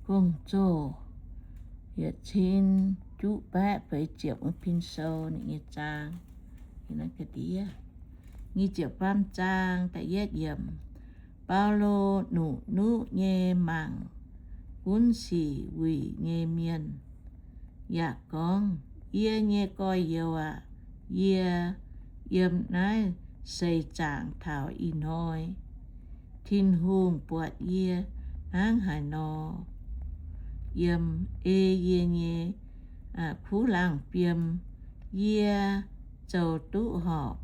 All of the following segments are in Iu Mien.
Gong-Zoh yietc cin juqv baeqv feix ziepc wuov pin sou ninh nyei zaang. Nyic ziepc faam zaang da'yietv yiemc. Baulo nuqv-nuqv nyei mangc gunv sic wuic nyei mienh yaac gorngv, Yie nyei gorx-youz aac, yie yiem naaiv seix zaangc taux ih hnoi, Tin-Hungh buatc yie hnangv haaix nor, yiem ei yie nyei kuv laangh fiem, yie zoux duqv horpc.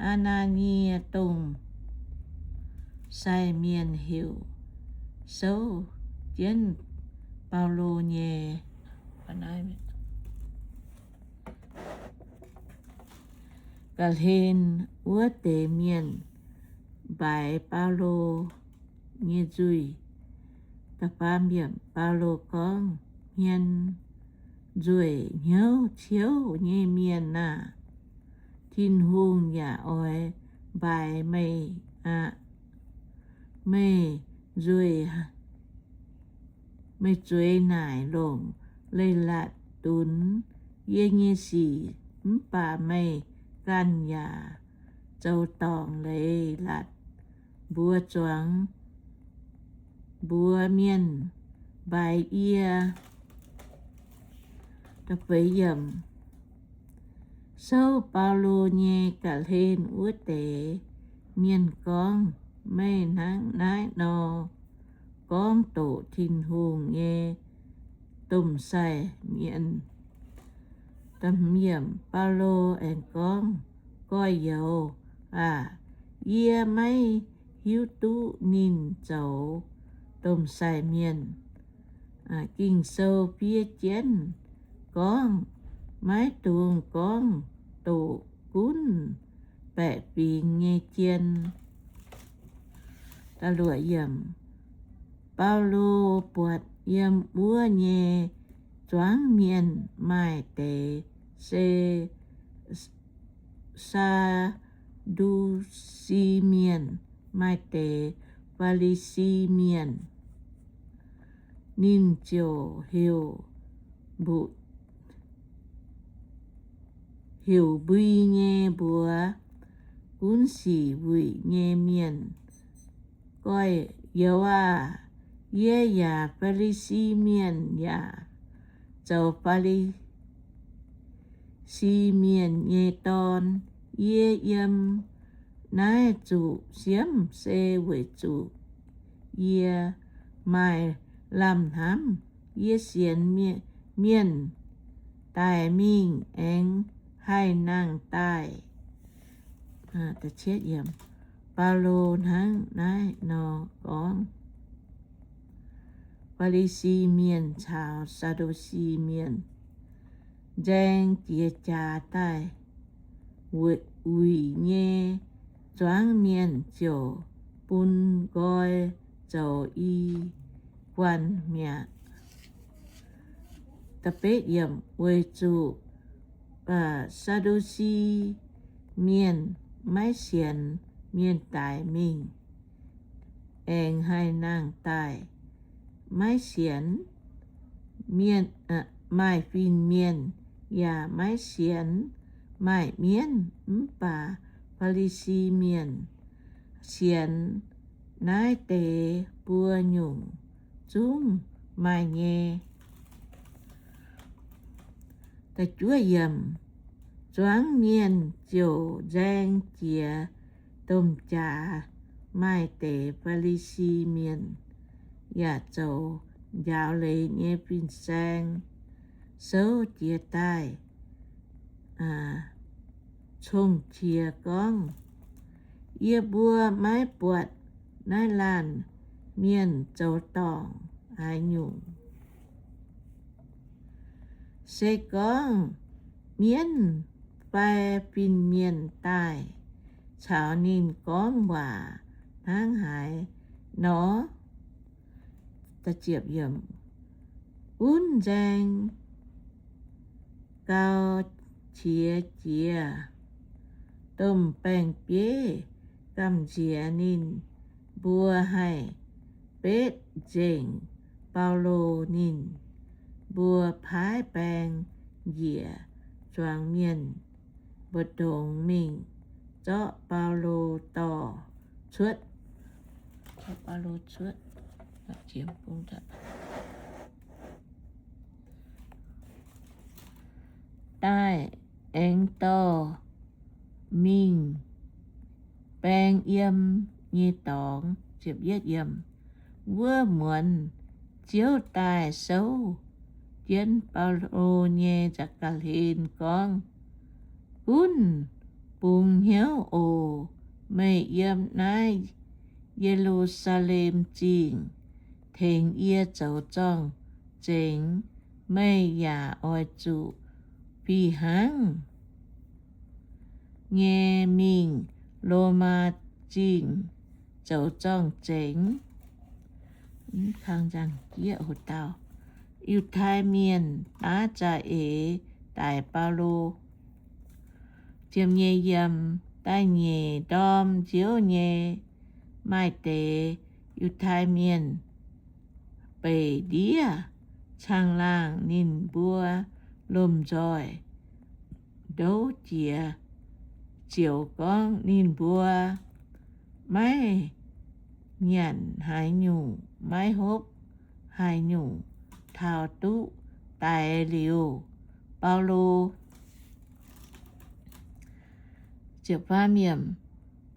Aa^naa^nie dongh sai mienh heuc souv jienv Baulo nyei ga'hlen wuov deix mienh mbaix Baulo nyei nzuih. Baulo gorngv, Hmien nzueic hnyouv ciouv nyei mienh aah! Tin-Hungh yaac oix mbaix meih aqv. Meih nzueic, meih zueiz naaic longc leiz-latc dunx yie nyei sic, mv baac meih ganh yaac zoux dorngc leiz-latc mbuox zuangx mbuox mienh mbaix yie. Souv Baulo nyei ga'hlen wuov deix mienh gorngv, Meih hnangv naaiv nor gorngv doqc Tin-Hungh nyei domh sai mienh. Baulo aengx gorngv, Gorx-youz aac, yie maiv hiuv duqv ninh zoux domh sai mienh. Ging-Sou fiev jienv gorngv, Maiv dungx gorngv doqc gunv baeqc fingx nyei jien. Baulo buatc yiem wuov nyei zuangx mienh maaih deix se Saa^ndu^si Mienh, maaih deix Faa^li^si Mienh. Ninh ziouc heuc mbuo, heuc mbui nyei mbuox gunv sic wuic nyei mienh, Gorx-youz aah! Yie yaac Faa^li^si Mienh yaac zoux Faa^li^si Mienh nyei dorn. Yie yiem naaiv zuqc siemv se weic zuqc yie maaih lamh hnamv. Yie sienx mienh daic mingh aengx haih nangh daaih. Baulo hnangv naaiv nor gorngv, Faa^li^si Mienh caux Saa^ndu^si Mienh nzaeng jiex jaax daaih, wuic nyei zuangx mienh ziouc bun nqoi zoux i guanh mi'aqv. Weic zuqc Saa^ndu^si Mienh maiv sienx mienh daic mingh aengx haih nangh daaih, maiv sienx mienh, maaih fin-mienh yaac maiv sienx maaih mienv. Mv baac Faa^li^si Mienh sienx naaiv deix buo nyungc zungv maaih nyei. Zuangx mienh ziouc nzaeng jiex domh jaax. Maaih deix Faa^li^si Mienh yaac zoux njaaux leiz nyei fin-saeng souv jiez daaih, cong-qiex gorngv, Yie mbuo maiv buatc naaiv laanh mienh zoux dorngc haaix nyungc. Se gorngv mienv fai fin-mienh daaih caux ninh gorngv waac hnangv haaix nor, gunv nzaeng gau qiex jiez, domh baeng-bieiv gamh nziex ninh mbuo haih betv nzengc Baulo, ninh mbuo paaiv baeng njiec zuangx mienh mbu'ndongx mingh zorqv Baulo dorh cuotv. Daaih aengx dorh mingh baeng yiem nyei dorngx. Wuov muonz Ziouv daaih souv jienv Baulo nyei nza'ga'hlen gorngv, Gunv bungx hnyouv oc. Meih yiem naaiv Ye^lu^saa^lem Zingh tengx yie zoux zorng-zengx, meih yaac oix zuqc fih hnangv nyei mingh Lomaa Zingh zoux zorng-zengx. Yiutai Mienh daav za'eix daic Baulo. Da'nyeic ndorm nziouv nyei maaih deix Yiutai Mienh beic ndiev caangh laangh ninh mbuo lomh nzoih ndouv jiex, ziouc gorngv ninh mbuo maiv nyanc haaix nyungc, maiv hopv haaix nyungc taux duqv daix liuz Baulo.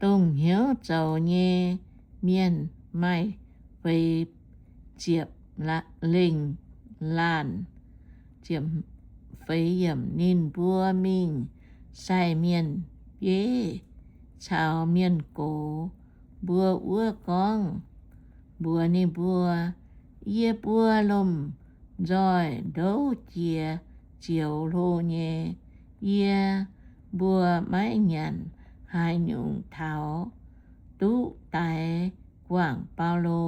Dongh hnyouv zoux nyei mienh maaih feix ziepc lengh laanh. Ninh mbuo mingh sai mienh bieiv caux mienh gox mbuo wuov gorngv mbuox ninh mbuo, Yie mbuo lomh nzoih ndouv jiex zioux hlo nyei. Yie mbuo maiv nyanc haaix nyungc taux duqv daix guangc Baulo.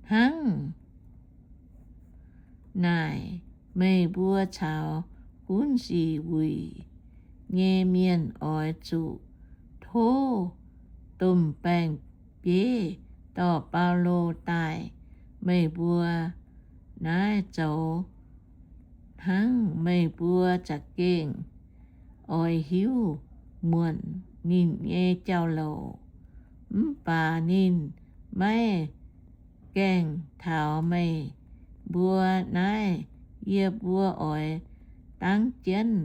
Hnangv naaic, meih mbuo caux gunv sic wuic nyei mienh oix zuqc tov domh baeng-bieiv dorh Baulo daaih meih mbuo naaiv zoux hnangv. Meih mbuo za'gengh oix hiuv muonc ninh nyei jauv-louc, mv baac ninh maiv gaengh taux meih mbuo naaiv. Yie mbuo oix dangv jienv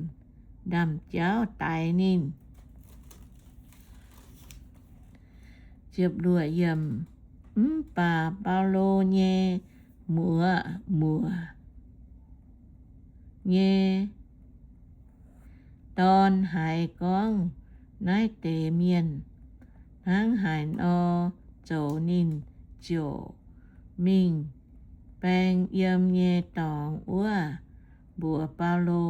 ndaamv-jauv daix ninh. Mv baac Baulo nyei muoz, muoz nyei dorn haiz gorngv naaiv deix mienh hnangv haaix nor zoux, ninh ziouc mingh baeng yiem nyei dorngx wuov mbuox Baulo.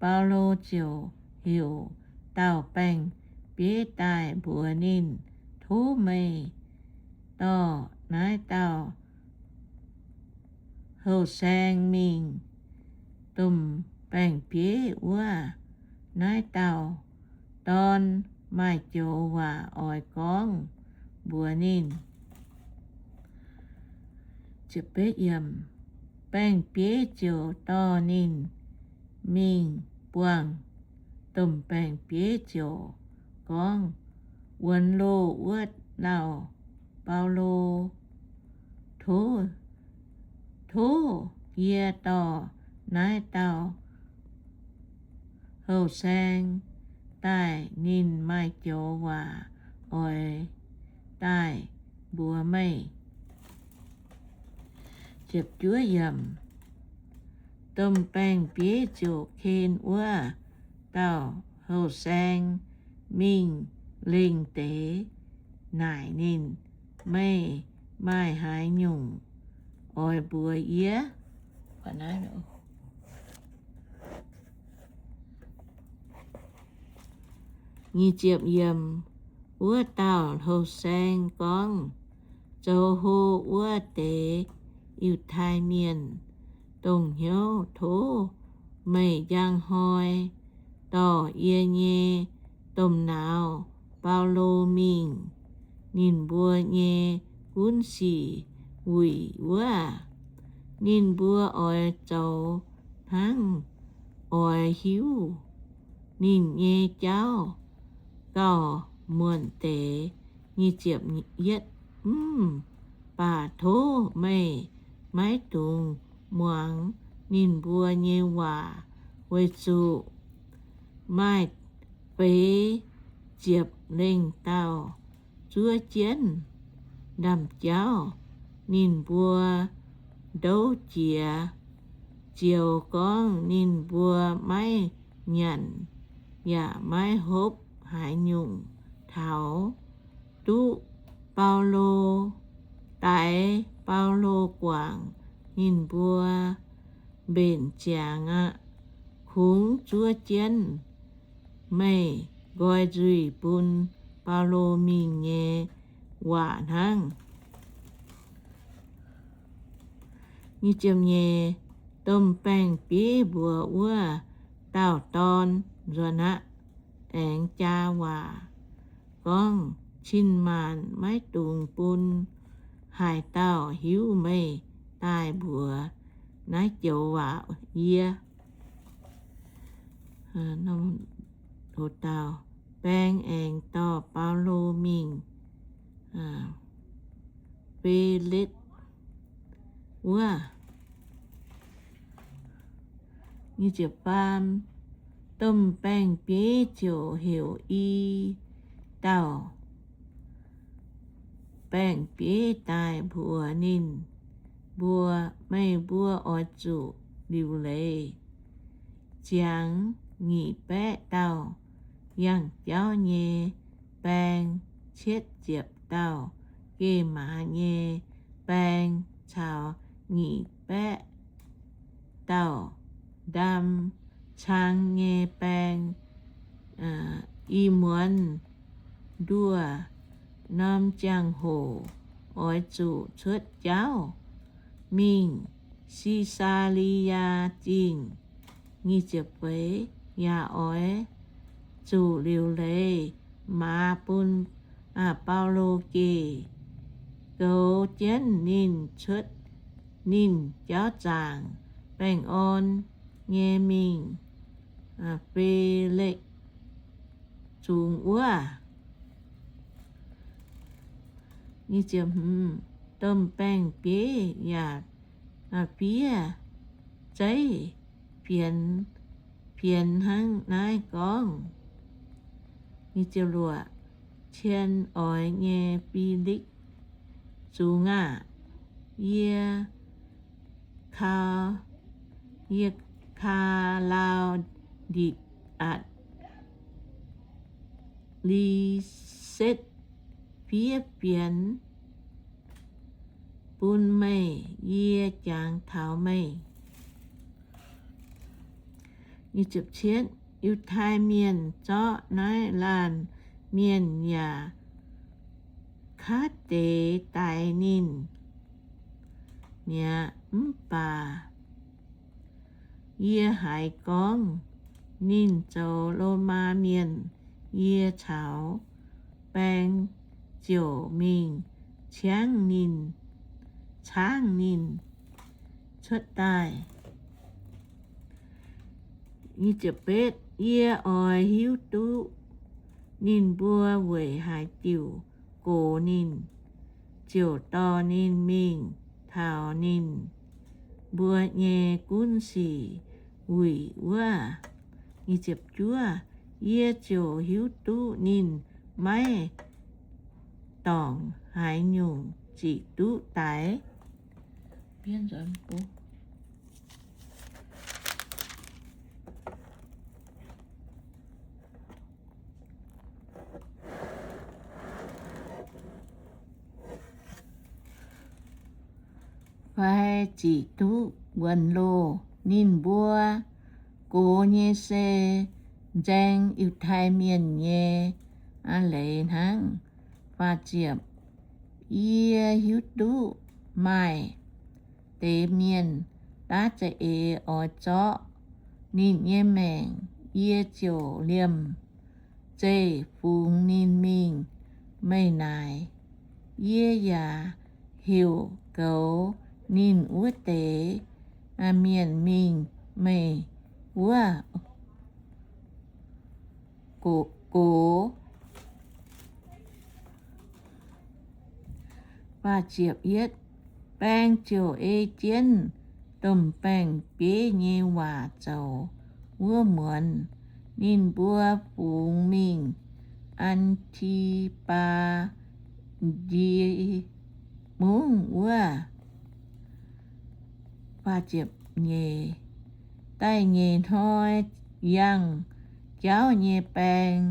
Baulo ziouc heuc dauh baeng-bieiv daaih mbuox ninh, Tov meih dorh naaiv dauh houh saeng mingh domh baeng-bieiv wuov. Naaiv dauh dorn maaih joux waac oix gorngv mbuox ninh. Baeng-bieiv ziouc dorh ninh mingh buangh domh baeng-bieiv ziouc gorngv, Wuonx loh wuov lauh Baulo, tov yie dorh naaiv dauh houh saeng daaih. Ninh maaih joux waac oix daaih mbuox meih. Domh baeng-bieiv ziouc ken wuov dauh houh saeng mingh lengh deix naaic ninh, Meih maaih haaix nyungc oix mbuox yie? Wuov dauh houh saeng gorngv, Zoux hlo wuov deix Yiutai Mienh, dongh hnyouv tov meih njang hnoi dorh yie nyei domh nauz Baulo mingh ninh mbuo nyei gunv sic wuic wuov, ninh mbuo oix zoux hnangv oix hiuv ninh nyei jauv gauh muonc deix. Mv baac tov meih maiv dungx muangx ninh mbuo nyei waac, weic zuqc maaih feix ziepc lengh dauh zuov jienv ndaamv-jauv ninh mbuo ndouv jiex, ziouc gorngv ninh mbuo maiv nyanc yaac maiv hopv haaix nyungc taux duqv Baulo, daix Baulo guangc ninh mbuo mbenc ziangx aqv. Kungx zuov jienv meih nqoi nzuih bun Baulo mingh nyei waac hnangv. Domh baeng-bieiv mbuox wuov dauh dorn nzuonx aqv, aengx jaa waac gorngv, Cin-maanc maiv dungx bun haaix dauh hiuv meih daaih mbuox naaiv joux waac yie. Baeng aengx dorh Baulo mingh Fe^litv wuov. Domh baeng-bieiv ziouc heuc i dauh baeng-bieiv daaih mbuox ninh mbuo, Meih mbuo oix zuqc liuc leiz ziangx nyic baeqv dauh yangh jauv nyei baeng, cietv ziepc dauh geh maaz nyei baeng, caux nyic baeqv dauh ndaam cang nyei baeng. Ih muonz nduoh norm ziangh hoc oix zuqc cuotv jauv mingh Si^saa^li^yaa Zingh. Yaac oix zuqc liuc leiz maaz bun Baulo geh, goux jienv ninh cuotv ninh jauv zaangc baengh orn nyei mingh Fe^likv zungx wuov. Domh baeng-bieiv yaac fiev zeiv fienx, fienx hnangv naaiv gorngv, Cien oix nyei Fi^likv Zungx aah! Yie, yie, Kaa^laa^ndi^atc, Lisetv fiev fienx bun meih, yie jangx taux meih. Yiutai Mienh zorqv naaiv laanh mienh yaac kaav deix daix ninh mi'aqv. Mv baac yie haiz gorngv ninh zoux Lomaa mienh, yie caux baeng ziouc mingh ciangv ninh, caangv ninh cuotv daaih. Yie oix hiuv duqv ninh mbuo weic haaix diuc gox ninh, ziouc dorh ninh mingh taux ninh mbuo nyei gunv sic wuic wuov. Yie ziouc hiuv duqv ninh maiv dorngc haaix nyungc ziqc duqv daix fai ziqc duqv wuonx loh. Ninh mbuo gox nyei se nzaeng Yiutai Mienh nyei leiz hnangv. Yie hiuv duqv maaih deix mienh daav za'eix oix zorqv ninh nyei maengc, yie ziouc liemh zeih fungx ninh mingh. Meih naaic, yie yaac heuc goux ninh wuov deix mienh mingh meih wuov gox. Baeng ziouc ei jienv domh baeng-bieiv nyei waac zoux wuov muonz, ninh mbuo fungx mingh An^ti^baa^ndi Mungv wuov. Da'nyeic hnoi, yangh jauv nyei baeng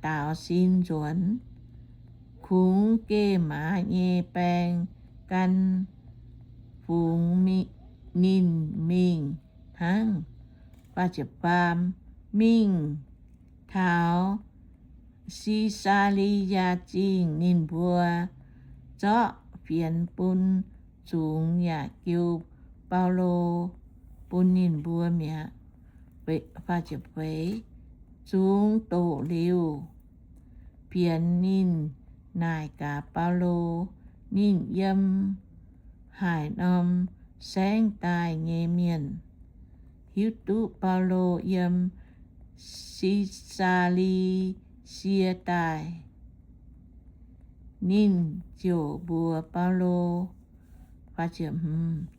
daaux sin nzuonx, kungx geh maaz nyei baeng gan fungx ninh mingh hnangv. Mingh taux Si^saa^li^yaa Zingh, ninh mbuo zorqv fienx bun zungx yaac jiu Baulo bun ninh mbuo mi'aqv. Zungx doqc liuz, fienx ninh naaic gaax Baulo, ninh yiem haaix norm saengv daaih nyei mienh, hiuv duqv Baulo yiem Si^saa^li^sie daaih. Ninh ziouc mbuox Baulo,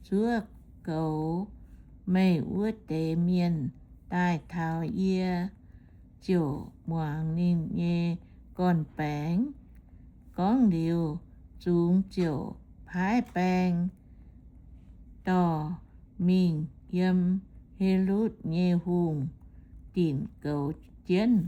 Zuov goux meih wuov deix mienh daaih taux yie. Ziouc muangx ninh nyei gorn-baengx gorngv liuz, zungx ziouc paaiv baeng dorh mingh yiem Helotv nyei hungh dinc goux jienv.